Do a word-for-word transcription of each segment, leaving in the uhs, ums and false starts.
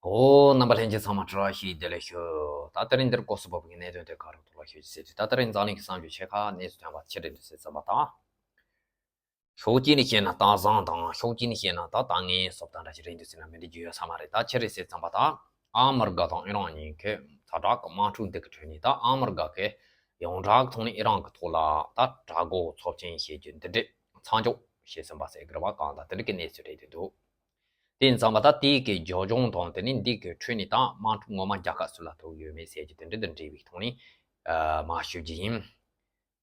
ཨོ། རྣམ་པ་ལྷན་རྒྱས་ཚང་མ་བཀྲ་ཤིས་བདེ་ལེགས་ཞུ། ད་དེ་རིང་འདིར་ཀོ་སི་བབ་ཀྱི་གནད་དོན་དེ་ག་རུ་ཐོག་ལ་ཤོད་ཅིག་ཟེར་དུས། ད་དེ་རིང་འཛམ་གླིང་གི་གསར་འགྱུར་ཆེ་ཁག་གནས་ཚུལ་ཐོན་པ་ཆེ་རེད་འདུག་ཟེར་བསམ་པ་དང་། ཕྱོགས་གཅིག་ནས་བཤད་ན་ད་བཟང་དང་། ཕྱོགས་གཅིག་ནས་བཤད་ན་ད་ད་ངན་སོབ་དང་འདྲ་ཞིག་རེད་འདུག་ཟེར་ན་མི་འགྲིག་རྒྱུ་ཡོད་ས་མ་རེད། ད་ཆི་རེད་ཟེར་བསམ་པ་དང་། ཨ་མི་རི་ཀ་དང་ཨི་རན་གཉིས་ཀྱི་ཛ་དྲག་གི་དམག་འཁྲུག་འདི་གི་ཁྲོད་ནས། ད་ཨ་མི་རི་ཀ་གི་ཡོངས་གྲགས་ཐོག་ནས་ཨི་རན་གི་ཐོག་ལ་ད་དྲག་རྒོལ་ཚབས་ཆེན་བྱེད་རྒྱུ་འདི་འདྲས་མཚམས་འཇོག་བྱས་ཟིན་པ་ཟེར་གི་རེད་བ། གང་ལྟར་དེ་འདྲ་གི་གནས་ཚུལ་རེད་འདུག་དེ་ཡིན་ཙང་མ་ད་དེའི་གི་རྒྱབ་ལྗོངས་དང་། དེ་ནས་འདི་གི་ཁྲོད་ནས་ད་དམག་འཁྲུག་ངོ་མ་རྒྱལ་ཁབ་སུ་ལ་ཐུག་ཡོད་མེད་ཟེར་རྒྱུ་དེ་འདྲ་དང་འབྲེལ་བའི་ཐོག་ནས་ཨ་མར་ཞུ་རྒྱུ་ཡིན།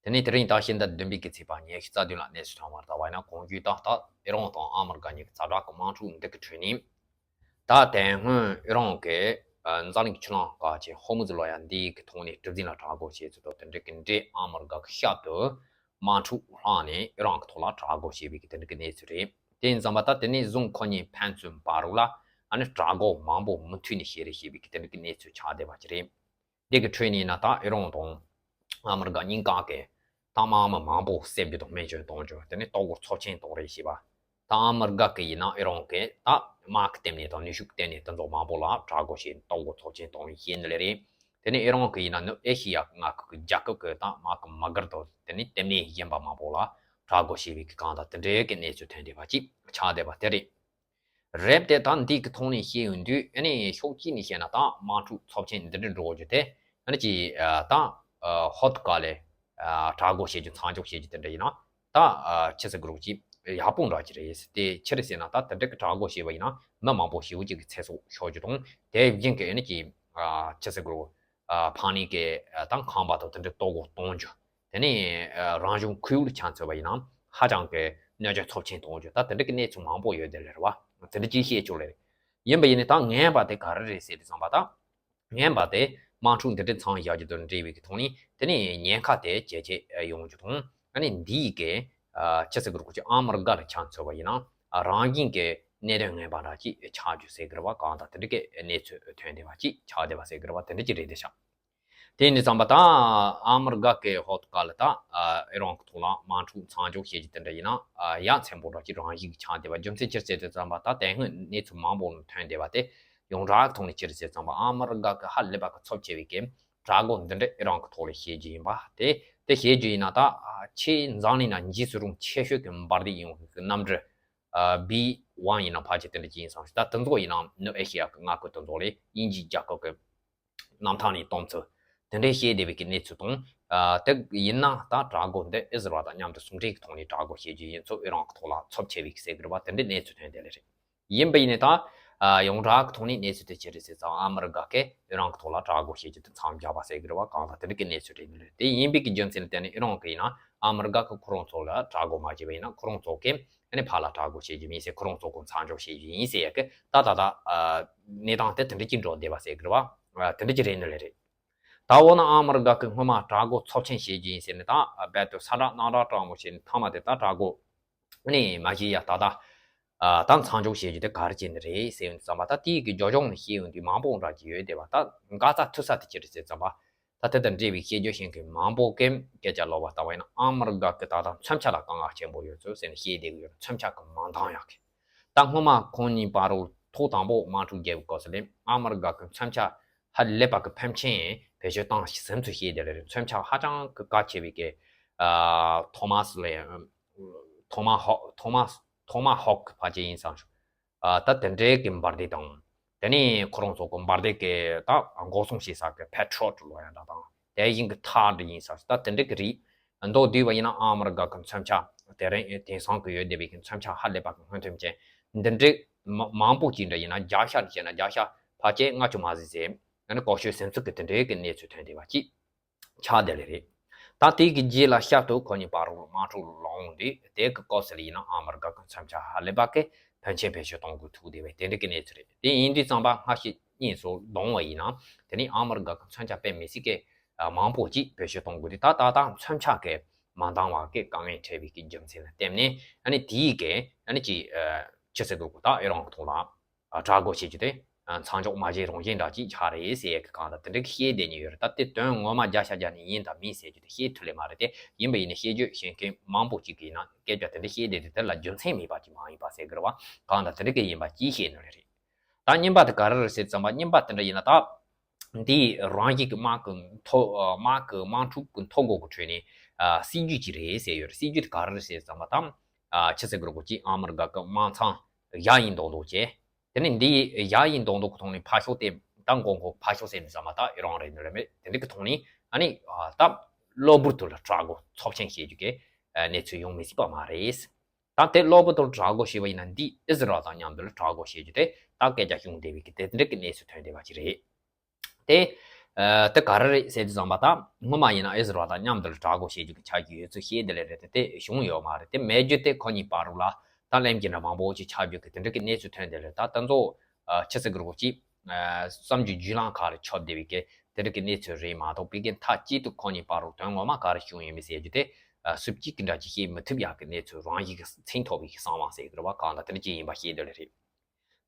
དེ་ནས་དེ་རིང་ད་ཕྱི་ཟླ་བདུན་པའི་གི་ཚེས་པ་ཉི་ཤུ་རྩ་བདུན་ལ་གནས་ཚུལ་ཐོན་པར་ལྟ་བ་ཡིན་ན། གོང་ཞུས་ལྟར་ད་ཨི་རན་དང་ཨ་མི་རི་ཀ་གཉིས་ཀྱི་ཛ་དྲག་གི་དམག་འཁྲུག་འདི་གི་ཁྲོད་ནས། ད་དེ་སྔོན་ཨི་རན་གྱིས་ཨ་འཛམ་གླིང་གི་ཆུ་ལམ་ཁག་ཅིག་ཧོར་མུཛ་ལོགས་ཡ་འདི་གི་ཐོག་ནས་གྲུ་གཟིངས་ལ་དྲག་རྒོལ་བྱས་ཚུལ་དང་དེ་འདྲ་གི་འབྲེལ། ཨ་མི་རི་ཀ་གི་ཞབས་ཏུ་དམག་འཁྲུག་བསླངས་ནས་ཨི་རན་གྱི་ཐོག་ལ་དྲག་རྒོལ་བྱས་པའི་གི་དེ་འདྲ་གི་གནས་ཚུལ་རེད། དེ་ཡིན་ཙང་མ་ད་དེ་ནས་བཟུང་ཁོ་གཉིས་ཕན་ཚུན་བར་ལ་ཨ་ནི་དྲག་རྒོལ་མང་པོ་མུ་མཐུད་ནས་བྱས་རེད་ཞེས་པའི་གི་དེ་འདྲ་གི་གནས་ཚུལ་ཆགས་བསྡད་པ་ཅིག་རེད། འདི་གི་ཁྲོད་ནས་ན་ད་ཨི་རན་དང་ཨ་མི་རི་ཀ་གཉིས་ཀ་གིས་ད་དམག་མི་མང་པོ་བསད་རྒྱུ་དང་རྨས་སྐྱོན་གཏོང་རྒྱུ། དེ་ནས་ལྟོ་གོས་ཚབས་ཆེན་གཏོང་རེས་བྱས་པ། ད་ཨ་མི་རི་ཀ་གི་ཡིན་ན་ཨི་རན་གི་ད་དམག་གི་ལྟེ་གནས་དང་ནུས་ཤུགས་ལྟེ་གནས་དེ་ཚོ་མང་པོ་ལ་དྲག་རྒོལ་བྱས། ལྟོ་གོས་ཚབས་ཆེན་གཏོང་བའི་ཤེས་ནི་ལེ་རེད། དེ་ནས་ཨི་རན་གི་ཡིན་ན་ནུབ་ཨེ་ཤི་ཡ་མངའ་ཁུལ་གྱི་རྒྱལ་ཁབ་ཀྱི་ད་དམག་གི་དམག་སྒར་དང་དེ་ནས་ལྟེ་གནས་གཞན་པ་མང་པོ་ལ་དྲག་རྒོལ་བྱས་པའི་གི་གང་ལྟར་དེ་འདྲའི་གི་གནས་ཚུལ་ཐོན་བསྡད་པ་ཅིག་ཆགས་བསྡད་པ་དེ་རེད། རེད་དེ། ད་འདི་གི་ཐོག་ནས་བཤད་ཡོང་དུས། ཨ་ནི་ཕྱོགས་གཅིག་ནས་བཤད་ན་ད་དམག་འཁྲུག་ཚབས་ཆེན་འདི་འདྲ་འགྲོ་རྒྱུ་དེ། ཨ་ནི་ཅིག་ཨ་ད་ཨ་ཧོར་ཁ་ལ་ཨ་དྲག་རྒོལ་བྱེད་རྒྱུ་མཚམས་འཇོག་བྱེད་རྒྱུ་དེ་འདྲ་ཡིན་ན། ད་ཨ་ཆི་ཟེར་དགོས་རེད། ཅིག་ཡག་པོ་འདྲ་ཅིག་རེད། དེ་ཆི་རེད་ཟེར་ན། ད་དེ་འདྲ་གི་དྲག་རྒོལ་བྱས་པ་ཡིན་ན་མི་མང་པོ་ཞེ་པོ་ཅིག་གི་ཚེ་སྲོག་ཤོར་རྒྱུ་དང་། དེ་བཞིན་གི་ཨ་ནི་ཅིག་ཨ་ཆི་ཟེར་དགོས་རེད། ཨ་ཕངས་ནས་གི་ཨ་ད་ཁང་པ་དང་དེ་འདྲ་ལྟོ་གོས་གཏོང་རྒྱུ། དེ་ནས་ཨ་རང་བྱུང་ཁོར་ཡུག་ལ་ཆ་མཚོན་པ་ཡིན་ན་ཧ་ཅང་གི་གནོད་སྐྱོན་ཚབས་ཆེན་གཏོང་རྒྱུ། ད་དེ་འདྲ་གི་གནས་ཚུལ་མང་པོ་ཡོད་དེ་ལེ་རེད་བ། དེ་འདྲ་ཅིག་བཤད་ཆོག་ལེ་རེད། ཡིན་པ་ཡིན་ནའི་ད་ངན་པ་དེ་ག་རེ་རེད་ཟེར་དུས་ཙམ་པ། ད་ངན་པ་དེ་དམག་འཁྲུག་འདི་འདྲ་མཚམས་བཞག་རྒྱུ་དང་འབྲེལ་བའི་གི་ཐོག་ནས་དེ་ནས་ཉེན་ཁ་དེ་ཇེ་ཆེ་ཡོང་རྒྱུ་དང་། ཨ་ནི་འདིའི་གི་ཨ་ཆི་ཟེར་དགོས་རེད། ཁོ་ཅིག་ཨ་མི་རི་ཀ་ལ་ཆ་མཚོན་པ་ཡིན་ན་ཨ་རང་བཞིན་གི་གནད་དོན་ངན་པ་འདྲ་ཅིག་ཆགས་རྒྱུ་ཟེར་གི་རེད་བ། གང་ལྟར་དེ་འདྲ་གི་གནས་ཚུལ་ཐོན་བསྡད་པ་ཅིག་ཆགས་བསྡད་པ་ཟེར་གི་རེད་བ། དེ་འདྲ་ཅིག་རེད་དེ་ཤག་དེ་ཡིན་དུས་ཙམ་པ་ད་ཨ་མི་རི་ཀ་གི་ཧོར་ཁ་ལ་ད་ཨ་ཨི་རན་གི་ཐོག་ལ་དམག་འཁྲུག་མཚམས་འཇོག་བྱེད་རྒྱུ་དེ་འདྲ་ཡིན་ན་ཨ་ཡ་མཚན་པོ་འདྲ་ཅིག་རང་བཞིན་གྱི་ཆགས་བསྡད་པ། རྒྱུ་མཚན་ཅི་ཟེར་དུས་ཙམ་པ། ད་དེ་སྔོན་གནས་ཚུལ་མང་པོ་ཐོན་བསྡད་པ་དེ་ཡོངས་གྲགས་ཐོག་ནས་ཅི་རེད་ཟེར་ཙམ་པ། ཨ་མི་རི་ཀ་གི་ཧ་ལས་པ་གི་ཚབས་ཆེ་བའི་གི་དྲག་རྒོལ་འདི་འདྲ་ཨི་རན་གི་ཐོག་ལ་བྱེད་རྒྱུ་ཡིན་པ། དེ་དེ་བྱེད་རྒྱུ་ཡིན་ན་ད་ཨ་ཆེས་འཛམ་གླིང་ན་འཇིགས་སུ་རུང་ཆེ་ཤོས་ཀྱི་འབར་མདེལ་ཡིན་གི་གནམ་གྲུ་ཨ་བི་ཝན་ཡིན་ན་ཕལ་ཆེར་དེ་འདྲ་ཅིག་ཡིན་བསམ་ཞིང་། ད་དེ་ཚོ་ཡིན་ན་ནུབ་ཨེ་ཤི་ཡ་གི་མངའ་ཁུལ་དེ་ཚོ་ལ་དབྱིན་ཇིའི་རྒྱལ་ཁབ་ཀྱི་གནམ་ཐང་ནས་གཏོང་ཚུལ་དེ་འདྲའི་བཤད་བསྡད་པའི་གི་གནས་ཚུལ་དང་། ཨ་དེ་ཡིན་ན་ད་དྲག་རྒོལ་འདི་ཨི་ཟི་རལ་དང་མཉམ་དུ་ཟུང་འབྲེལ་གྱི་ཐོག་ནས་དྲག་རྒོལ་བྱེད་རྒྱུ་ཡིན་ཚུལ་ཨི་རན་གྱི་ཐོག་ལ་ཚབས་ཆེ་བའི་གི་ཟེར་གི་རེད་བ། དེ་འདྲའི་གནས་ཚུལ་ཐོན་བསྡད་ལེ་རེད། ཡིན་པ་ཡིན་ནའི་ད་ཨ་ཡོངས་གྲགས་ཀྱི་ཐོག་ནས་གནས་ཚུལ་དེ་ཅི་རེད་ཟེར་ཙང་། ཨ་མི་རི་ཀ་གིས་ཨི་རན་གྱི་ཐོག་ལ་དྲག་རྒོལ་བྱེད་རྒྱུ་དེ་མཚམས་བཞག་པ་ཟེར་གི་རེད་བ། གང་ལྟར་དེ་འདྲ་གི་གནས་ཚུལ་རེད་འདུག་ལེ། དེ་ཡིན་པའི་གི་རྒྱུ་མཚན་ལ་བརྟེན་ནས་ཨི་རན་གྱིས་ཡིན་ན་ཨ་མི་རི་ཀ་གིས་ཁོ་རང་ཚོ་ལ་དྲག་རྒོལ་མ་བྱས་པ་ཡིན་ན། ཁོ་རང་ཚོ་གིས་ཨ་ནི་ཕར་ལ་དྲག་རྒོལ་བྱེད་རྒྱུ་མིན་ཟེར། ཁོ་རང་ཚོ་གིས་མཚམས་འཇོག་བྱེད་རྒྱུ་ཡིན་ཟེར་ཡ་གི་ད་ད་ད་ཨ་གནས་སྟངས་དེ་དེ་འདྲ་ཅིག་འགྲོ་བསྡད་པ་ཟེར་གི་རེད་བ། ཨ་དེ་འདྲ་ཅིག་རེད་འདུག་ལེ་རེད། ད་འོ་ན་ཨ་མི་རི་ཀ་གིས་སྔོན་མ་དྲག་རྒོལ་ཚབས་ཆེན་བྱེད་རྒྱུ་ཡིན་ཟེར་ནས། ད་རྦད་དེ་ས་བསྒྲགས་གནམ་བསྒྲགས་དྲང་མོ་བྱས་ནས་མཐའ་མ་དེ་ད་དྲག་རྒོལ་ནས་མ་བྱས་ཡ་ད་ལྟ་ཨ་ད་མཚམས་འཇོག་བྱེད་རྒྱུ་དེ་ག་རེ་བྱས་ནས་རེད་ཟེར་ཙམ་པ། ད་དེའི་གི་རྒྱབ་ལྗོངས་ནས་བཤད་ཡོང་དུས་མང་པོ་འདྲ་ཅིག་ཡོད་བསྡད་པ། ད་འགག་རྩ་ཐུག་ས་དེ་ཅི་རེད་ཟེར་ཙམ་པ། ད་དེ་དང་འབྲེལ་བའི་བཤད་རྒྱུ་ཤེས་མཁན་མང་པོ་གིས་སྐད་ཆ་ལབ་པ་ལྟ་བ་ཡིན་ན། ཨ་མི་རི་ཀ་གིས་ད་ལྟ་མཚོན་ཆ་ལ་དཀའ་ངལ་ཆེན་པོ་ཡོད་ཚུལ་ཟེར་ནས་བཤད་བསྡད་ཀྱི་ཡོད་རེད། མཚོན་ཆ་གི་མ་འདང་ཡག་གི། ད་སྔོན་མ་ཁོང་གཉིས་བར་དུ་ཐོག་དང་པོ་དམག་འཁྲུག་བརྒྱབ་པའི་སྐབས་སུ་ལ་ཨ་མི་རི་ཀ་གིས་མཚོན་ཆ་ཧ་ལས་པ་གི་ཕོན་ཆེན་བེད་སྤྱོད་བཏང་ཟིན་ཚུལ་བཤད་བསྡད་ལེ་རེད། མཚོན་ཆ་ཧ་ཅང་གི་གལ་ཆེ་བའི་གི་ཨ་ཐོ་མ་སི་ལ་ཐོ་མ་ཧོག་ཐོ་མ་ཐོ་མ་ཧོག་ཕལ་ཆེར་ཡིན་བསམ་བྱུང་། ཨ་ད་དེ་འདྲའི་གི་འབར་མདེལ་དང་། དེ་ནས་ཁོ་རང་ཚོ་གི་འབར་མདེལ་གི་ད་འགོག་སྲུང་བྱེད་ས་གི་པེ་ཊྲོ་ཊི་ལབ་ཡ་འདྲ་དང་། དེ་བཞིན་གི་ཐར་ཌི་ཡིན་ས། ད་དེ་འདྲའི་གི་རིགས་མདོར་བསྡུས་པ་ཡིན་ན་ཨ་མི་རི་ཀ་གི་མཚོན་ཆ་དེ་རིང་དེང་སང་གི་ཡོད་བསྡད་པའི་གི་མཚོན་ཆ་ཧ་ལས་པ་གི་སྔོན་ཐོན་ཅན་འདི་འདྲའི་མ་མང་པོ་ཅིག་འདྲ་ཡིན་ན། བརྒྱ་ཆ་ནས་བཤད་ན་བརྒྱ་ཆ་ཕལ་ཆེར་ལྔ་བཅུ་མ་ཟིན་ཟེར། ཨ་ནི་བཀོལ་སྤྱོད་ཟིན་ཚུལ་གི་དེ་འདྲའི་གི་གནས་ཚུལ་ཐོན་བསྡད་པ་ཅིག་ཆགས་བསྡད་ལེ་རེད། ད་དེ་གི་རྗེས་ལ་ཤར་དུ་ཁོ་གཉིས་བར་དུ་དམག་འཁྲུག་ལངས་དུས། དེ་གི་སྐབས་སུ་ལ་ཡིན་ན་ཨ་མི་རི་ཀ་གི་མཚོན་ཆ་ཧ་ལས་པ་གི་ཕོན་ཆེན་བེད་སྤྱོད་གཏོང་དགོས་ཐུག་བསྡད་པའི་དེ་འདྲ་གི་གནས་ཚུལ་རེད། དེ་ཡིན་དུས་ཙམ་པ་སྔ་ཕྱི་གཉིས་སུ་བསྡོམས་པ་ཡིན་ན། དེ་ནི་ཨ་མི་རི་ཀ་གི་མཚོན་ཆ་དཔེ་མི་སྲིད་གི་མང་པོ་ཅིག་བེད་སྤྱོད་གཏོང་དགོས་དུས། ད་ད་ལྟ་མཚོན་ཆ་གི་མ་འདང་བ་གི་དཀའ་ངལ་འཕྲད་པའི་གི་རྒྱུ་མཚན་ལ་བརྟེན་ནས། ཨ་ནི་དེའི་གི་ཨ་ནི་ཅིག་ཨ་ཆི་ཟེར་དགོས་གོ། ད་ཨི་རན་གི་ཐོག་ལ་ཨ་དྲག་རྒོལ་བྱེད་རྒྱུ་དེ་ཨ་མཚམས་འཇོག་མ་བྱས་རང་བཞིན་འདྲ་ཅིག་ཆགས་རེད་ཟེར་ཡས་ཀྱི་གང་ལྟར་དེ་འདྲ་གི་བཤད་བསྡད་མཁན་ཡོད་རེད། ད་དེ་དོན་ངོ་མ་བརྒྱ་ཆ་བརྒྱ་ནས་ཡིན་དང་མིན་ཟེར་རྒྱུ་དེ་བཤད་ཐུབ་ལེ་མ་རེད་དེ། ཡིན་པ་ཡིན་ན་བཤད་རྒྱུ་ཤེས་མཁན་མང་པོ་ཅིག་གིས་ཡིན་ན་སྐད་ཆ་དེ་འདྲ་བཤད་བསྡད་དེ་དེ་ལ་རྒྱུ་མཚན་མེད་པ་ཅིག་མ་ཡིན་པ་ཟེར་གི་རེད་བ། གང་ལྟར་དེ་འདྲ་གི་ཡིན་པ་ཅིག་བཤད་ནི་རེད། ད་གཉིས་པ་དེ་ག་རེ་རེད་ཟེར་ཙམ་པ། གཉིས་པ་དེ་འདྲ་ཡིན་ན་ད། འདི་རང་བཞིན་གྱི་དམག་གི་ཐོ་དམག་གི་དམག་འཁྲུག་གི་ཐོ་འགོད་ཀྱི་ཁྲོད་ནས་ཨ་སྲིད་ཇུས་ཅིག་རེད་ཟེར་ཡོད་རེད། སྲིད་ཇུས་དེ་ག་རེ་རེད་ཟེར་ཙམ་པ་ད། ཨ་ཕྱི་སྲིད་ཀྱི་རོགས་ཀྱིས་ཨ་མི་རི་ཀ་གི་དམག་ཚང་ཡ་ཡིན་མདོག་མདོག་བྱས། དེ་ནས་འདི་ཡ་ཡིན་མདོག་མདོག་གི་ཐོག་ནས་ཕར་ཕྱོགས་དེ་ད་མགོ་མགོ་ཕར་ཕྱོགས་ཟེར་ནས་ཙམ་པ་ད་ཨི་རན་རེད་འདི་རེད་མེད་དེ་འདྲ་གི་ཐོག་ནས་ཨ་ནི་ཨ་ད་གློ་བུར་དུ་ལ་དྲག་རྒོལ་ཚབས་ཆེན་བྱེད་རྒྱུ་གི་ཨ་གནས་ཚུལ་ཡོང་མི་སྲིད་པ་མ་རེད། ད་དེ་གློ་བུར་དུ་དྲག་རྒོལ་བྱས་པ་ཡིན་ན་འདི་ཨི་ཟི་རལ་དང་མཉམ་དུ་ལ་དྲག་རྒོལ་བྱེད་རྒྱུ་དེ་ད་སྐད་ཆ་བྱུང་བསྡད་པའི་གི་དེ་འདྲ་གི་གནས་ཚུལ་ཐོན་བསྡད་པ་ཅིག་རེད། དེ། ཨ་དེ་ག་རེ་རེད་ཟེར་དུས་ཙམ་པ་ད་སྔོན་མ་ཡིན་ན་ཨི་ཟི་རལ་དང་མཉམ་དུ་ལ་དྲག་རྒོལ་བྱེད་རྒྱུ་གི་ཆགས་ཀྱི་ཡོད་ཚུལ་བཤད་དེ་ལས་རེད་དེ་དེ་བྱུང་ཡོད་མ་རེད། དེ་མེད་རྒྱུ་དེ་ཁོ་གཉིས་བར་རུ་ལ་ད་གླེང་རྒྱུ་འདྲ་མང་པོ་ཅིག་ཆགས་རྒྱུ་གི་དེ་འདྲ་གི་གནས་ཚུལ་ཐོན་དེ་ལས་ད་དེ་ཚོ་ཨ་ཕྱི་སྲིད་ཀྱི་རོགས་ཀྱིས་ཨ་བསམ་རྒྱུ་བརྒྱུད་ལམ་ཁག་ལ་ཁྱབ་བསྡད་པའི་གི་དེ་འདྲ་གི་གནས་ཚུལ་རེད་མ་གཏོགས་པའི་གི་མཐའ་གཅིག་ཏུ་ཁོ་གཉིས་བར་རུ་དོན་ངོ་མ་ག་རེ་བྱུང་ཡོད་མེད་ཟེར་རྒྱུ་དེ་ཨ་སུ་གཅིག་གིས་འདྲ་ཅིག་བཤད་མི་ཐུབ་ཡག་གི་གནས་ཚུལ་རང་བཞིན་གི་མཚན་ཐོགས་པའི་གི་གསང་བ་ཟེར་གི་རེད་བ། གང་ལྟར་དེ་འདྲ་ཅིག་ཡིན་པ་ཤེས་དེ་ལས་རེད།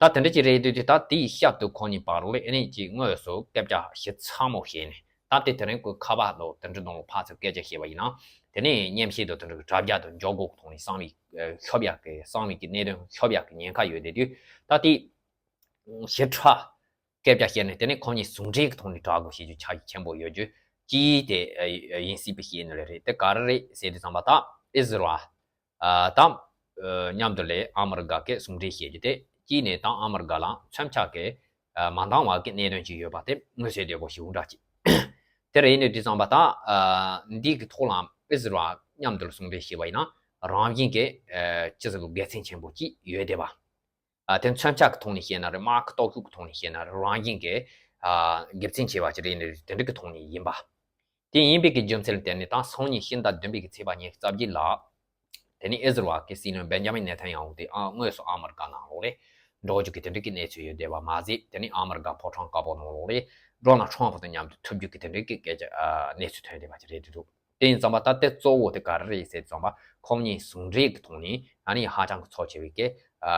ད་དེ་འདྲ་ཅིག་རེད་དུས་ད་དེའི་ཤར་དུ་ཁོང་གཉིས་བར་ལ་ཨེ་ནས་ཅིག་དངོས་སུ་སྐད་ཆ་ཞིབ་ཚགས་མོ་བཤད་ནས་ད་དེ་དེ་རིང་ཁོས་ཁ་པར་དང་དེ་འདྲ་ནང་ལ་ཕར་ཚུར་སྐད་ཆ་བཤད་པ་ཡིན་ན་དེ་ནས་མཉམ་བཤད་དང་དེ་འདྲ་གི་དྲ་རྒྱ་དང་མགྱོགས་པོ་ཐོག་ནས་གསང་བའི་ཤོབ་ཡག་གི་གསང་བའི་གི་གནད་དོན་ཤོབ་ཡག་གི་ཉེན་ཁ་ཡོད་དེ་དུས་ད་དེ་ཞིབ་ཕྲ་སྐད་ཆ་བཤད་ནས་དེ་ནས་ཁོང་གཉིས་ཟུང་འབྲེལ་གི་ཐོག་ནས་དྲག་རྒོལ་བྱེད་རྒྱུ་ཆ་ཆེན་པོ་ཡོད་རྒྱུ་ཅིག་དེ་ཡིན་སྲིད་པའི་ཤེས་ནི་རེད། དེ་ག་རེ་རེད་ཟེར་དུས་ཙམ་པ་ད་ཨི་ཟི་རལ། ཨ་དང་། ཨ་མཉམ་དུ་ལས་ཨ་མི་རི་ཀ་གི་ཟུང་འབྲེལ་བྱེད་རྒྱུ་དེ་གཅིག་ནས་དང་ཨ་མི་རི་ཀ་ལ་མཚོན་ཆ་གི་ཨ་མ་འདང་བ་གི་གནད་དོན་ཅིག་ཡོད་པ་དེ་མངོན་གསལ་དོད་པོ་ཞིག་འདྲ་ཅིག་དེ་རེད་ནས་དུས་ཙམ་པ་ད་ཨ་འདི་གི་ཐོག་ལ་ཨི་ཟི་རལ་མཉམ་དུ་ལ་ཟུང་འབྲེལ་བྱས་པ་ཡིན་ན་རང་བཞིན་གི་ཨ་ཅི་ཟེར་དགོས་དགེ་མཚན་ཆེན་པོ་ཅིག་ཡོད་བསྡད་པ། ཨ་དེ་མཚོན་ཆ་གི་ཐོག་ནས་བཤད་ན་རེད། དམག་གི་སྟོབས་ཤུགས་ཀྱི་ཐོག་ནས་བཤད་ན་རེད། རང་བཞིན་གི་ཨ་དགེ་མཚན་ཆེ་བ་ཅིག་རེད་ནས་དེ་འདྲ་གི་ཐོག་ནས་ཡིན་པ། དེ་ཡིན་པའི་གི་རྒྱུ་མཚན་ལ་བརྟེན་ནས་ད་སང་ཉིན་ཕྱི་ཟླ་བདུན་པའི་གི་ཚེས་པ་ཉི་ཤུ་རྩ་བརྒྱད་ལ། དེ་ནས་ཨི་ཟི་རལ་གྱི་སྲིད་བློན་བེན་ཇ་མིན་ནེ་ཐན་ཡ་ཧུ་དེ་ཨ་དངོས་སུ་ཨ་མི་རི་ཀ་ནང་ལོགས་ལ་འགྲོ་རྒྱུ་གི་དེ་འདྲ་གི་གནས་ཚུལ་ཡོད་བསྡད་པ་མ་ཟད། དེ་ནས་ཨ་མི་རི་ཀ་ཕོ་བྲང་དཀར་པོ་ནང་ལོགས་ལ་ཌོ་ནལ་ཊམ་ཕ་དང་མཉམ་དུ་ཐུག་རྒྱུ་གི་དེ་འདྲ་གི་སྐད་ཆ་ཨ་གནས་ཚུལ་ཐོན་བསྡད་པ་ཅིག་རེད་འདུག་དེ་ཡིན་ཙམ་པ་ད་དེ་གཙོ་བོ་དེ་ག་རེ་རེད་ཟེར་ཙམ་པ་ཁོང་གཉིས་ཟུང་འབྲེལ་གྱི་ཐོག་ནས་ཨ་ནི་ཧ་ཅང་གི་ཚབས་ཆེ་བའི་གི་ཨ་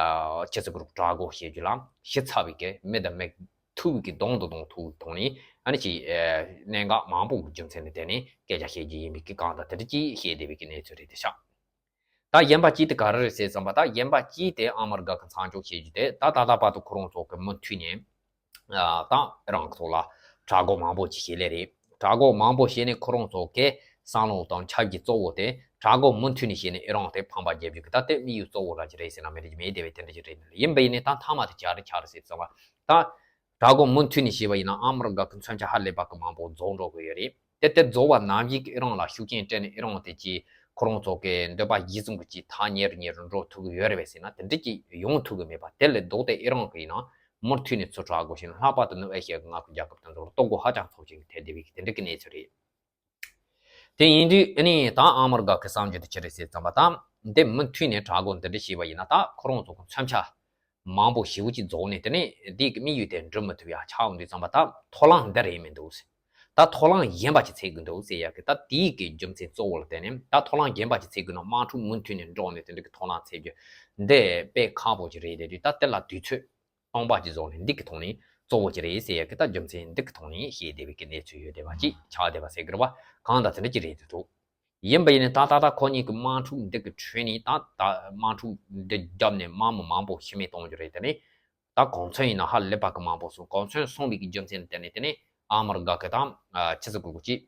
ཕྱི་སྲིད་ཀྱི་དྲག་རྒོལ་བྱེད་རྒྱུ་ལ་ཞིབ་ཚགས་པའི་གི་མི་དང་མི་ཐུག་གི་གདོང་དང་གདོང་ཐུག་གི་ཐོག་ནས་ཨ་ནི་ཅིག་ཨ་གནད་འགག་མང་པོ་གི་རྒྱུ་མཚན་ལ་བརྟེན་ནས་སྐད་ཆ་བཤད་རྒྱུ་ཡིན་པའི་གི་གང་ལྟར་དེ་འདྲ་ཅིག་བཤད་བསྡད་པའི་གི་གནས་ཚུལ་རེད་དེ་ཤག་ད་གཞན་པ་གཅིག་དེ་ག་རེ་རེད་ཟེར་ཙམ་པ་ད་གཞན་པ་གཅིག་དེ་ཨ་མི་རི་ཀ་གི་མཚམས་འཇོག་བྱེད་རྒྱུ་དེ་ད་ད་ལྟ་བར་དུ་ཁོ་རང་ཚོ་གི་མུ་མཐུད་ནས་ཨ་ད་ཨི་རན་གི་ཐོག་ལ་དྲག་རྒོལ་མང་པོ་ཅིག་བྱེད་ལེ་རེད། དྲག་རྒོལ་མང་པོ་བྱས་ནས་ཁོ་རང་ཚོ་གི་བསམ་བློ་དང་འཆར་གཞི་གཙོ་བོ་དེ་དྲག་རྒོལ་མུ་མཐུད་ནས་བྱས་ནས་ཨི་རན་དེ་ཕམ་པ་རྒྱབ་རྒྱུ་གི་ད་དེ་དམིགས་ཡུལ་གཙོ་བོ་ར་ཅིག་རེད་ཟེར་ན་མི་འགྲིག་གི་མེད་དེ་བས་དེ་འདྲ་ཅིག་རེད། ཡིན་པ་ཡིན་ནའི་ད་མཐའ་མ་དེ་ག་རེ་ག་རེ་ཟེར་ཙམ་པ་ད། དྲག་རྒོལ་མུ་མཐུད་ནས་བྱས་པ་ཡིན་ན་ཨ་མི་རི་ཀ་གི་མཚོན་ཆ་ཧ་ལས་པ་གི་མང་པོ་རྫོགས་འགྲོ་གི་ཡོད་རེད། དེ་དེ་རྫོགས་པ་ནམ་ཞིག་ཨི་རན་ལ་ཤུགས་རྐྱེན་སྤྲད་ནས་ཨི་རན་དེ་ཀྱིས་ཁོ་རང་ཚོ་གི་འདོད་པ་གཞིར་བཟུང་གི་ཀྱིས་ཐག་ཉེ་རུ་ཉེ་རུ་འགྲོ་ཐུབ་ཀྱི་ཡོད་རེད་པས་ཟེར་ན་དེ་འདྲ་ཅིག་ཡོང་ཐུབ་ཀྱི་མེད་པ། དེ་ལས་ལྡོག་སྟེ་ཨི་རན་གི་ཡིན་ན་མུ་མཐུད་ནས་ཚུར་དྲག་རྒོལ་བྱས་ན་ལྷག་པར་དུ་ནུབ་ཨེ་ཤི་ཡ་གི་མངའ་ཁུལ་རྒྱལ་ཁབ་དེ་ཚོ་ལ་གཏོར་རྒོལ་ཧ་ཅང་ཚབས་ཆེན་གྱི་ཐེབས་བསྡད་པའི་དེ་འདྲ་གི་གནས་ཚུལ་རེད། དེ་ཡིན་དུས་ཨ་ནི་ད་ཨ་མི་རི་ཀ་གི་བསམ་རྒྱུ་དེ་ཅི་རེད་ཟེར་ཙམ་པ་ད་འདི་མུ་མཐུད་ནས་དྲག་རྒོལ་འདི་འདྲ་བྱས་པ་ཡིན་ན་ད་ཁོ་རང་ཚོ་གི་མཚོན་ཆ་མང་པོ་ཞེ་པོ་ཅིག་རྫོགས་ནས་དེ་ནས་འདི་གི་དམིགས་ཡུལ་དེ་འགྲུབ་མི་ཐུབ་ཡ་ཆགས་འོང་དུས་ཙམ་པ་ད་མཐོ་ལམ་འདི་རེད་མི་འདུག་ད་མཐོ་ལམ་གཞན་པ་ཅིག་འཚོལ་དགོས་འདུག་ཟེར་ཡ་གི་ད་དེའི་གི་རྒྱུ་མཚན་གཙོ་བོ་ལ་བརྟེན་ནས་ད་མཐོ་ལམ་གཞན་པ་ཅིག་འཚོལ་དགོས་ན་དམག་འཁྲུག་མུ་མཐུད་ནས་འགྲོ་ནས་དེ་འདྲ་གི་མཐོ་ལམ་འཚོལ་རྒྱུ་འདི་དཔེ་ཁག་པོ་ཅིག་རེད། དེ་དུས་ད་དེ་ལ་དུས་ཚོད་སྟོང་པ་ཅིག་བཟོ་ནས་འདི་གི་ཐོག་ནས་གཙོ་བོ་ཅིག་རེད་ཟེར་ཡ་གི་ད་རྒྱུ་མཚན་འདི་གི་ཐོག་ནས་བཤད་བསྡད་པའི་གི་གནས་ཚུལ་ཡོད་བསྡད་པ་ཅིག་ཆགས་བསྡད་པ་ཟེར་གི་རེད་བ། གང་ལྟར་དེ་འདྲ་ཅིག་རེད་འདུག་ཡིན་པ་ཡིན་ནའི་ད་ད་ལྟ་ཁོ་གཉིས་ཀྱི་དམག་འཁྲུག་འདི་གི་ཁྲོད་ནས་ད་ད་དམག་འཁྲུག་འདི་བརྒྱབ་ནས་དམག་མི་མང་པོ་ཤི་རྨས་གཏོང་རྒྱུ་རེད། དེ་ནས་ད་གོ་མཚོན་ཡིན་ན་ཧ་ལས་པ་གི་མང་པོ་སོང་། གོ་མཚོན་སོང་བའི་གི་རྒྱུ་མཚན་དེ་ནས་དེ་ནས་ཨ་མི་རི་ཀ་གི་དང་ཕྱི་སྲིད་གོ་གོ་ཅིག་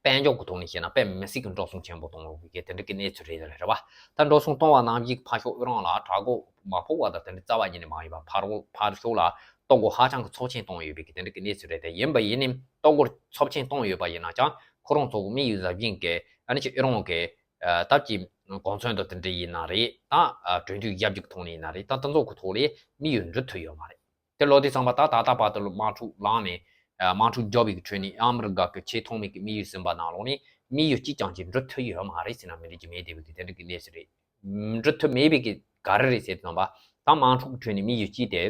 དཔལ་འབྱོར་གི་ཐོག་ནས་བཤད་ན་དཔེ་མི་སྲིད་ཀྱི་འགྲོ་སོང་ཆེན་པོ་གཏོང་བའི་གི་དེ་འདྲ་གི་གནས་ཚུལ་རེད་རེད་བ། ད་འགྲོ་སོང་གཏོང་བ་ནང་བཞིན་ཕར་ཕྱོགས་ཨི་རན་ལ་དྲག་རྒོལ་མ་ཕོག་པ་དང་དེ་འདྲ་རྩ་བ་ཉིད་ནས་མ་ཡིན་པ། ཕར་རོ་ཕར་ཕྱོགས་ལ་གཏོར་རྒོལ་ཧ་ཅང་གི་ཚབས་ཆེན་གཏོང་ཡོད་པའི་གི་དེ་འདྲ་གི་གནས་ཚུལ་རེད། དེ་ཡིན་པ་ཡིན་ནའི་གཏོར་རྒོལ་ཚབས་ཆེན་གཏོང་ཡོད་པ་ཡིན་ན་ཀྱང་ཁོ་རང་ཚོ་གི་དམིགས་ཡུལ་ཟབ་ཅིང་གི་ཨ་ནི་ཅིག་ཨི་རན་གི་ཨ་སྟབས་ཀྱིས་གོ་མཚོན་དང་དེ་འདྲ་ཡིན་ན་རེད། ད་ཨ་གྲོས་མཐུན་བཞག་རྒྱུ་གི་ཐོག་ནས་ཡིན་ན་རེད། ད་དེ་ཚོ་གི་ཐོག་ལས་དམིགས་ཡུལ་འགྲུབ་ཐུབ་ཡོད་མ་རེད། དེ་ལོ་དེ་ཚང་མ་ད་ད་ལྟ་བར་དུ་ལ་དམག་འཁྲུག་ལངས་ནས་ཨ་དམག་འཁྲུག་རྒྱབ་པའི་གི་ཁྲོད་ནས་ཨ་མི་རི་ཀ་གི་ཆེས་ཐོག་མའི་གི་དམིགས་ཡུལ་ཟིན་པ་ནང་ལོགས་ནས་དམིགས་ཡུལ་གཅིག་ཀྱང་ཅིག་འགྲུབ་ཐུབ་ཡོད་མ་རེད་ཟེར་ན་མི་འགྲིག་གི་མེད་བསྡད་པའི་གི་དེ་འདྲ་གི་གནས་ཚུལ་རེད། འགྲུབ་ཐུབ་མེད་པའི་གི་ག་རེ་རེད་ཟེར་དུས་ཙམ་པ་ད་དམག་འཁྲུག་གི་ཁྲོད་ནས་དམིགས་ཡུལ་གཅིག་དེ་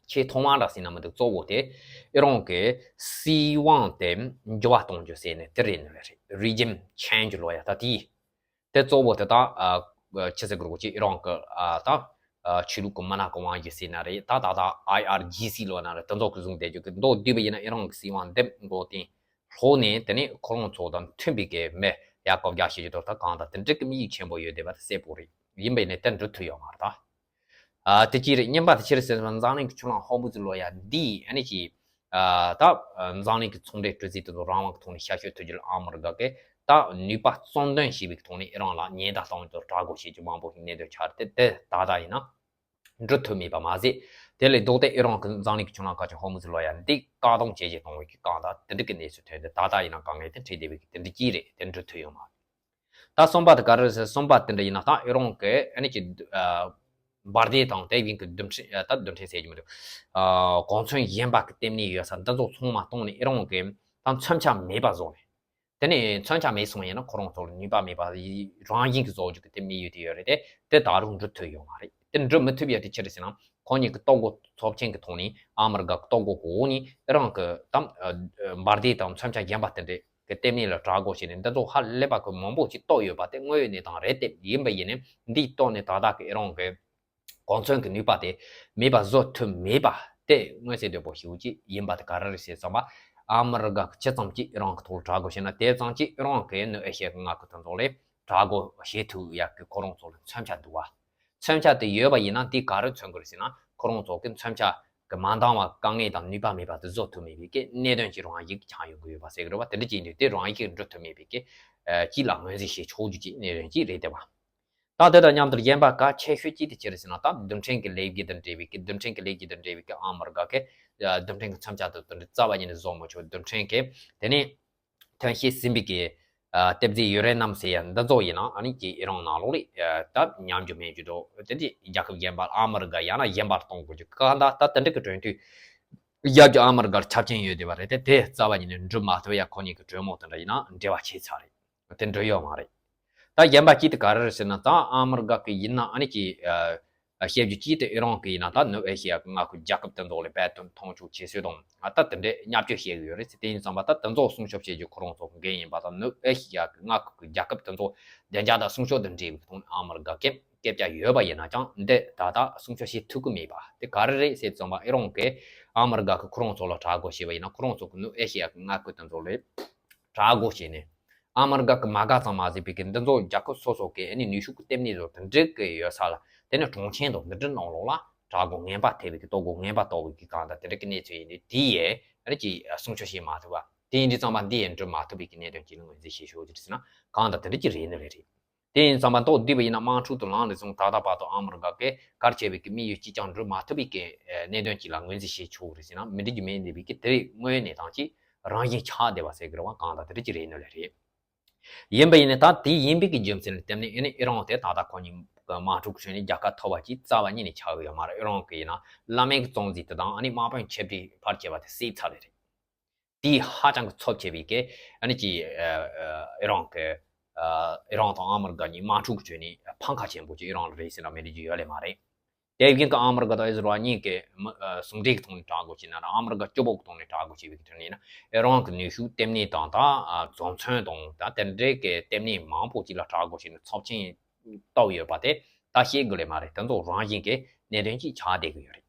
ཆེས་ཐོག་མ་འདྲ་ཟེར་ན་མི་འདུག་གཙོ་བོ་དེ་ཨི་རན་གི་སྲིད་དབང་དེ་འགྱུར་བ་གཏོང་རྒྱུ་ཟེར་ནས་དེ་རེད་ནི་རེད། Regime change ལོ་ཡ་ད་དེ་དེ་གཙོ་བོ་དེ་ད་ཨ་ཕྱི་སྲིད་གི་རོགས་ཀྱིས་ཨི་རན་གི་ཨ་ད་ཨ་ཆོས་ལུགས་ཀྱི་མི་སྣ་གི་དབང་སྒྱུར་ཟེར་ན་རེད། ད་ད་ད་ཨའི་ཨར་ཇི་སི་ལོ་ན་རེད། དེ་ཚོ་གི་བཟུང་བསྡད་རྒྱུ་གི་མདོར་བསྡུས་པ་ཡིན་ན་ཨི་རན་གི་སྲིད་དབང་འདེམས་འགོ་དེ་ལྷོ་ནས་དེ་ནས་ཁོ་རང་ཚོ་དང་མཐུན་པའི་གི་མི་ཡར་བསྐོ་བཞག་བྱེད་རྒྱུ་དོར་ཐབས་གང་དང་དེ་འདྲ་གི་དམིགས་ཡུལ་ཆེན་པོ་ཡོད་བསྡད་པ་དེ་གསལ་པོ་རེད། ཡིན་པ་ཡིན་ནའི་དེ་འགྲུབ་ཐུབ་ཡོད་མ་རེད་ད། ཨ་དེ་གཅིག་རེད། གཉིས་པ་དེ་ཅི་རེད་ཟེར་ན། འཛམ་གླིང་གི་ཆུ་གླང་ཧོར་མུ་ཛི་ལོ་ཡ་འདི་ཨ་ནི་ཅིག་ཨ་ད་འཛམ་གླིང་གི་ཚོང་འབྲེལ་སྤྲོད་རྩིས་དེ་ཚོ་རང་དབང་གི་ཐོག་ནས་ཤར་བསྐྱོད་ཐུབ་རྒྱུ་ལ་ཨ་མི་རི་ཀ་གིས་ད་ནུས་པ་གཙོ་འདོན་བྱས་པའི་ཐོག་ནས་ཨི་རན་ལ་ཉེན་བརྡ་བཏང་བའི་ཐོག་དྲག་རྒོལ་བྱེད་རྒྱུ་མང་པོ་ཞིག་གནད་དོན་ཆགས་རེད། དེ་ད་ལྟ་ཡིན་ན་འགྲུབ་ཐུབ་མེད་པ་མ་ཟད། དེ་ལས་ལྡོག་སྟེ་ཨི་རན་གྱིས་འཛམ་གླིང་གི་ཆུ་གླང་དཀར་ཆ་ཧོར་མུ་ཛི་ལོ་ཡ་འདི་བཀག་སྡོམ་བྱས་བྱས་གཏོང་བའི་གི་གང་ལྟར་དེ་འདྲ་གི་གནས་ཚུལ་ཐོན་ཏེ། ད་ལྟ་ཡིན་ན་དཀའ་ངལ་དེ་འཕྲད་བསྡད་པའི་གི་དེ་འདྲ་གཅིག་རེད། དེ་འགྲུབ་ཐུབ་ཡོད་མ་རེད། ད་གསུམ་པ་དེ་ག་རེ་རེད་ཟེར། གསུམ་པ་དེ་འདྲ་ཡིན་ན། ད་ཨི་རན་གྱིས་ཨ་འབར་མདེལ་དང་དེ་བཞིན་གྱི་རྡུལ་ཕྲན། ཨ་ད་རྡུལ་ཕྲན་ཟེར་གྱི་མི་འདུག་ཨ་གོ་མཚོན་གཞན་པ་གི་ལྟེ་གནས་ཡོད་ས་འདི་ཚོ་ཚང་མ་བཏང་ནས་ཨི་རན་གྱིས་ད་མཚོན་ཆ་མེད་པ་བཟོས་ནས། དེ་ནས་མཚོན་ཆ་མེད་སོང་ཡིན་ན་ཁོ་རང་ཚོ་ལ་ནུས་པ་མེད་པ། རང་བཞིན་གྱིས་བཟོ་རྒྱུ་གི་དེ་དམིགས་ཡུལ་དེ་ཡོད་རེད་དེ། དེ་ད་རུང་འགྲུབ་ཐུབ་ཡོད་མ་རེད། དེ་འགྲུབ་མི་ཐུབ་ཡ་དེ་ཅི་རེད་ཟེར་ན། ཁོང་གཉིས་ཀྱི་གཏོར་རྒོལ་ཚབས་ཆེན་གྱི་ཐོག་ནས། ཨ་མི་རི་ཀ་གི་གཏོར་རྒོལ་གི་འོག་ནས་ཨི་རན་གྱིས་ད་འབར་མདེལ་དང་མཚོན་ཆ་གཞན་པ་དེ་འདྲས་ཀྱི་ལྟེ་གནས་ལ་དྲག་རྒོལ་བྱས་ནས། འདི་ཚོ་ཧ་ལས་པ་གི་མང་པོ་ཅིག་གཏོར་ཡོད་པ་དེ་དངོས་ཡོད་གནས་སྟངས་རེད་དེ། ཡིན་པ་ཡིན་ནའི་འདིའི་ཐོག་ནས་ད་ལྟ་གི་ཨི་རན་གྱི་གོ་མཚོན་གྱི་ནུས་པ་དེ་མེད་པ་བཟོ་ཐུབ་མེད་པ་དེ་མངོན་གསལ་དོད་པོ་ཞིག་ཅིག་ཡིན་པ་དེ་ག་རེ་རེད་ཟེར་ཙམ་པ། ཨ་མི་རི་ཀ་གིས་ཇི་ཙམ་གྱིས་ཨི་རན་གྱི་ཐོག་ལ་དྲག་རྒོལ་བྱས་ན། དེ་ཙམ་གྱིས་ཨི་རན་གྱིས་ནུབ་ཨེ་ཤི་ཡ་གི་མངའ་ཁུལ་དེ་ཚོ་ལ་དྲག་རྒོལ་བྱེད་ཐུབ་ཡག་གི་ཁོ་རང་ཚོ་ལ་མཚོན་ཆ་འདུག་བ། མཚོན་ཆ་དེ་ཡོད་པ་ཡིན་ན་དེ་ག་རེ་མཚོན་གྱི་རེད་ཟེར་ན། ཁོ་རང་ཚོ་གི་མཚོན་ཆ་གི་མ་འདང་བ་དཀའ་ངལ་དང་ནུས་པ་མེད་པ་དེ་བཟོ་ཐུབ་མེད་པའི་གི་གནད་དོན་ཅིག་རང་བཞིན་གྱིས་ཆགས་ཡོང་གི་ཡོད་པ་ཟེར་གི་རེད་བ། དེ་འདྲ་ཅིག་ཡིན་དུས་དེ་རང་བཞིན་གྱིས་འགྲུབ་ཐུབ་མེད་པའི་གི་ཨ་ཅིག་ལ་ངོས་འཛིན་བྱེད་ཆོག་རྒྱུ་ཅིག་གནད་དོན་ཅིག་རེད་དེ་བ། ད་དེ་དང་མཉམ་དུ་གཞན་པ་གལ་ཆེ་ཤོས་གཅིག་དེ་ཅི་རེད་ཟེར་ན། ད་རྡུལ་ཕྲན་གྱི་ལོ་རྒྱུས་དང་འབྲེལ་བའི་གི། རྡུལ་ཕྲན་གྱི་ལོ་རྒྱུས་དང་འབྲེལ་བའི་གི་ཨ་མི་རི་ཀ་གིས་ཨ་རྡུལ་ཕྲན་གྱི་མཚོན་ཆ་དེ་དེ་འདྲ་རྩ་བ་ཉིད་ནས་བཟོ་མི་ཆོག་རྡུལ་ཕྲན་གྱི་དེ་ནས་ཐོན་སྐྱེད་ཟིན་པའི་གི་ཨ་གཏེར་རྫས་ཡུ་རེ་ནམ་ཟེར་ཡ་འདི་ཚོ་ཡིན་ན་ཨ་ནི་ཅིག་ཨི་རན་ནང་ལོགས་ལ་ཨ་ད་ཉམས་རྒྱུ་མེད་རྒྱུ་འདུག་དེ་འདྲ་རྒྱལ་ཁབ་གཞན་པ་ལ་ཨ་མི་རི་ཀ་ཡང་ན་གཞན་པར་གཏོང་དགོས་རྒྱུ་གང་ལྟར། ད་དེ་འདྲ་གི་དོན་དུ་རྒྱལ་ཁབ་ཨ་མི་རི་ཀར་ཆ་རྐྱེན་ཡོད་བསྡད་པ་རེད་དེ། དེ་རྩ་བ་ཉིད་ནས་འགྲུབ་མ་ཐུབ་ཡ་ཁོ་གཉིས་ཀྱི་གྲོས་མོལ་དེ་འདྲ་ཡིན་ན་འབྲེལ་བ་ཆད་ཚར་རེད། དེ་འགྲུབ་ཡོད་མ་རེད། ད་གཞན་པ་གཅིག་དེ་ག་རེ་རེད་ཟེར་ན། ད་ཨ་མི་རི་ཀ་གི་ཡིན་ན་ཨ་ནི་ཅིག་ཨ་བཤད་རྒྱུ་གཅིག་དེ་ཨི་རན་གྱིས་ཡིན་ན་ད་ནུབ་ཨེ་ཤི་ཡ་གི་མངའ་ཁུལ་རྒྱལ་ཁབ་དེ་ཚོ་ལ་དཔེ་སྟོན་མཐོང་ཆུང་བྱེད་སྲོལ་དང་། ཨ་ད་དེ་འདྲའི་བརྙས་བཅོས་བྱེད་ཀྱི་ཡོད་རེད་ཟེར། དེ་ཡིན་ཙང་པ་ད་དེ་ཚོ་སྲུང་སྐྱོབ་བྱེད་རྒྱུ་ཁོ་རང་ཚོ་འགན་ཡིན་པ་དང་། ནུབ་ཨེ་ཤི་ཡ་གི་མངའ་ཁུལ་གྱི་རྒྱལ་ཁབ་དེ་ཚོ་བདེ་འཇགས་དང་སྲུང་སྐྱོབ་དང་འབྲེལ་བའི་ཐོག་ནས་ཨ་མི་རི་ཀ་གིས་སྐད་ཆ་ཡོད་པ་ཡིན་ན་ཀྱང་འདི་ད་ལྟ་སྲུང་སྐྱོབ་བྱེད་ཐུབ་ཀྱི་མེད་པ་དེ་ག་རེ་རེད་ཟེར་ཙམ་པ། ཨི་རན་གྱིས་ཨ་མི་རི་ཀ་གིས་ཁོ་རང་ཚོ་ལ་དྲག་རྒོལ་བྱས་པ་ཡིན་ན། ཁོ་རང་ཚོ་གི་ནུབ་ཨེ་ཤི་ཡ་གི་མངའ་ཁུལ་དེ་ཚོ་ལ་དྲག་རྒོལ་བྱས་ནས། ཨ་མི་རི་ཀ་གི་མ་དགའ་ཙམ་མ་ཟད་པའི་གི་འདི་ཚོ་རྒྱལ་ཁབ་སོ་སོ་གི་ཨ་ནི་ནུས་ཤུགས་ཀྱི་ལྟེ་གནས་ཚོ་དེ་འདྲ་གི་ཡོད་ས་ལ། དེ་ནི་གྲོང་ཁྱེར་དང་འདི་འདྲའི་ནང་ལོགས་ལ་དྲག་རྒོལ་ངན་པ་ཐེབས་པའི་གི། གཏོར་རྒོལ་ངན་པ་གཏོར་བའི་གི་གང་ལྟར་དེ་འདྲ་གི་གནས་ཚུལ་ཡིན་དུས། དེ་ཡས་ཨ་ནི་ཅིག་སྲུང་སྐྱོབ་བྱེད་མ་ཐུབ་པ། དེ་ཡིན་དུས་ཙམ་པ་འདི་ཡས་འགྲུབ་མ་ཐུབ་པའི་གི་གནད་དོན་ཅིག་ལ་ངོས་འཛིན་བྱེད་ཆོག་རྒྱུ་རེད་ཟེར་ན། གང་ལྟར་དེ་འདྲ་ཅིག་རེད་ནི་རེད་རེད། དེ་ཡིན་ཙང་པ་མདོར་བསྡུས་པ་ཡིན་ན། དམག་འཁྲུག་དེ་ལངས་ནས་བཟུང་ད་ལྟ་བར་དུ་ཨ་མི་རི་ཀ་གིས་གལ་ཆེ་བའི་གི་དམིགས་ཡུལ་གཅིག་ཀྱང་འགྲུབ་མ་ཐུབ་པའི་གི་གནད་དོན་ཅིག་ལ་ངོས་འཛིན་བྱེད་ཆོག་གི་རེད་ཟེར་ན་མི་འགྲིག་རྒྱུ་མེད་འདུག་པའི་གི། དེ་རིང་དངོས་ཡོད་གནས་སྟངས་ཀྱི་རང་བཞིན་ཆགས་བསྡད་པ་ཟེར་གི་རེད་བ། གང་ལྟར་དེ་འདྲ་ཅིག་རེད་ནི་ལས་རེད། ཡིན་པ་ཡིན་ནའི་ད་དེ་ཡིན་པའི་གི་རྒྱུ་མཚན་ལ་བརྟེན་ནས་ཨ་ནི་ཨི་རན་དེ་ད་ལྟ་ཁོ་གཉིས་དམག་འཁྲུག་གི་ཁྲོད་ནས་རྒྱལ་ཁ་ཐོབ་པ་ཅིག་རྩ་བ་ཉིད་ནས་ཆགས་ཀྱི་ཡོད་མ་རེད། ཨི་རན་གྱི་ཡིན་ན་བླ་སྨན་གྱི་གཙང་རྩི་དེ་དང་ཨ་ནི་དམག་དཔོན་ཆེ་གྲས་ཕལ་ཆེ་བ་དེ་བསད་ཚར་རེད། དེས་ཧ་ཅང་གི་ཚབས་ཆེ་བའི་གི་ཨ་ནི་ཅིག་ཨ་ཨ་ཨི་རན་གི་ཨ་ཨི་རན་དང་ཨ་མི་རི་ཀ་གཉིས་དམག་འཁྲུག་གི་ཁྲོད་ནས་ཕམ་ཁ་ཆེན་པོ་ཅིག་ཨི་རན་ལ་རེད་ཟེར་ན་མི་འགྲིག་རྒྱུ་ཡོད་ལེ་མ་རེད། དེ་བཞིན་གི་ཨ་མི་རི་ཀ་དང་ཨི་ཟི་རལ་གཉིས་ཀྱི་མི་ཨ་ཟུང་འབྲེལ་གི་ཐོག་ནས་དྲག་རྒོལ་བྱས་ན་ར། ཨ་མི་རི་ཀ་སྐྱོ་པོ་གི་ཐོག་ནས་དྲག་རྒོལ་བྱས་པའི་གི་ཁྲོད་ནས་ཡིན་ན། ཨི་རན་གི་ནུས་ཤུགས་ལྟེ་གནས་དང་། ད་ཨ་རྫོང་ཚོན་དང་། ད་དེ་འདྲའི་གི་ལྟེ་གནས་མང་པོ་ཅིག་ལ་དྲག་རྒོལ་བྱས་ནས་ཚབས་ཆེན་བཏང་ཡོད་པ་དེ་ད་བཤད་དགོས་ལེ་མ་རེད། དེ་ཚོ་རང་བཞིན་གི་གནད་དོན་ཅིག་ཆགས་བསྡད་ཀྱི་ཡོད་རེད།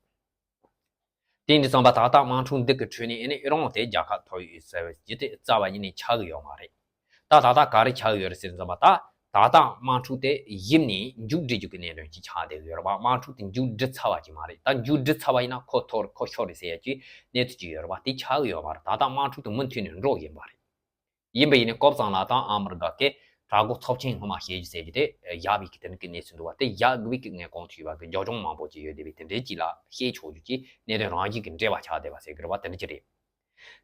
དེ་ཡིན་དུས་ཙམ་པ་ད་ལྟ་དམག་འཁྲུག་འདི་གི་ཁྲོད་ནས་ཨ་ནི་ཨི་རན་དེ་རྒྱལ་ཁ་ཐོབ་ཡོད་ཟེར་བའི་ཅིག་དེ་རྩ་བ་ཉིད་ནས་ཆགས་ཀྱི་ཡོད་མ་རེད། ད་ད་ལྟ་ག་རེ་ཆགས་ཀྱི་ཡོད་རེད་ཟེར་དུས་ཙམ་པ། ད་ད་ལྟ་དམག་འཁྲུག་དེ་ཞིབ་ནས་མཇུག་སྒྲིལ་རྒྱུ་གི་གནད་དོན་ཅིག་ཆགས་བསྡད་ཀྱི་ཡོད་རེད་བ། དམག་འཁྲུག་དེ་མཇུག་སྒྲིལ་ཚར་བ་ཅིག་མ་རེད། ད་མཇུག་སྒྲིལ་ཚར་བ་ཡིན་ན་ཁོ་ཐོར་ཁོ་ཤོར་རེད་ཟེར་ཡ་ཅིག་གནས་ཚུལ་ཅིག་ཡོད་རེད་བ། དེ་ཆགས་ཀྱི་ཡོད་མ་རེད། ད་ལྟ་དམག་འཁྲུག་དེ་མུ་མཐུད་ནས་འགྲོ་བཞིན་པ་རེད། ཡིན་པ་ཡིན་ནའི་སྐབས་སང་ལ་ད་ཨ་མི་རི་ཀ་གིས་དྲག་རྒོལ་ཚབས་ཆེན་སྔོན་མ་བྱེད་རྒྱུ་ཟེར་རྒྱུ་དེ་བཞག་པའི་གི་དེ་འདྲ་གི་གནས་ཚུལ་འདུག་བ། དེ་བཞག་དགོས་པའི་གི་ངས་གོང་དུ་ཞུས་པ་གི་རྒྱབ་ལྗོངས་མང་པོ་ཅིག་ཡོད་བསྡད་པའི་དེ་འདྲའི་ཅིག་ལ་བཤད་ཆོག་རྒྱུ་ཅིག་གནད་དོན་རང་བཞིན་གི་འབྲེལ་བ་ཆགས་བསྡད་པ་ཟེར་གི་རེད་བ། དེ་འདྲ་ཅིག་རེད།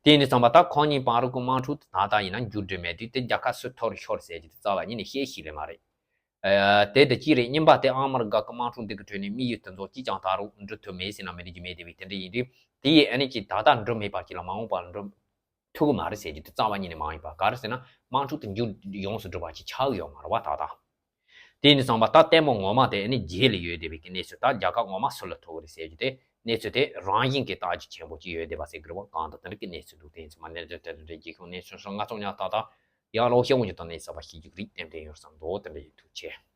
དེ་ཡིན་དུས་ཙམ་པ་ད་ཁོང་གཉིས་བར་གི་དམག་འཁྲུག་དེ་ད་ལྟ་ཡིན་ན་མཇུག་སྒྲིལ་མེད་དུས། དེ་རྒྱལ་ཁ་སུ་ཐོར་ཤོར་ཟེར་རྒྱུ་དེ་རྩ་བ་ཉིད་ནས་བཤད་ཤེས་ལེ་མ་རེད། ཨ་དེ་དེ་གཅིག་རེད། གཉིས་པ་དེ་ཨ་མི་རི་ཀ་གི་དམག་འཁྲུག་འདི་གི་ཁྲོད་ནས་དམིགས་ཡུལ་དེ་ཚོ་གཅིག་ཀྱང་ད་རུང་འགྲུབ་ཐུབ་མེད་ཟེར་ན་མི་འགྲིག་རྒྱུ་མེད་བསྡད་པའི་དེ་འདྲ་ཡིན་དུས། དེ་ཡིས་ཨ་ནི་ཅིག་ད་ལྟ་འགྲུབ་མེད་པ་ཅིག་ལ་མ་འོངས་པ་ལ་འགྲུབ་ཐུབ་ཀྱི་མ་རེད་ཟེར་རྒྱུ་དེ་རྩ་བ་ཉིད་ནས་མ་ཡིན་པ། ག་རེ་ཟེར་ན་དམག་འཁྲུག་དེ་མཇུག་ཡོངས་སུ་འགྲུབ་པ་ཅིག་ཆགས་ཀྱི་ཡོད་མ་རེད་བ་ད་ལྟ། དེ་ཡིན་དུས་ཙམ་པ་ད་ལྟད་མོ་ངོ་མ་དེ་ཨ་ནི་རྗེས་ལ་ཡོད་བསྡད་པའི་གི་གནས་ཚུལ། ད་རྒྱལ་ཁ་ངོ་མ་སུ་ལ་ཐོབ་ཀྱི་རེད་ཟེར་རྒྱུ་དེ་གནས་ཚུལ་དེ་རང་བཞིན་གྱི་རྟགས་ཅིག་ཆེན་པོ་ཅིག་ཡོད་བསྡད་པ་ཟེར་གི་རེད་བ། གང་ལྟར་དེ་འདྲ་གི་གནས་ཚུལ་འདུག་དེ་ཡིན་ཙང་མ་གནད་དོན་དེ་འདྲ་རྒྱལ་ཁབ་གནས་ཚུལ་སོགས་ང་ཚོ་ཉག་ཏག་ཏག་ཡང་ལོ་ཤེས་འོང་རྒྱུ་དང་གནས་ཚུལ་བ་ཤེས་རྒྱུ་རིགས་ཏན་ཏན་ཡོད་བསམ་འདུག་དེ་འདྲ་ཡིན། ཐུགས་རྗེ་ཆེ།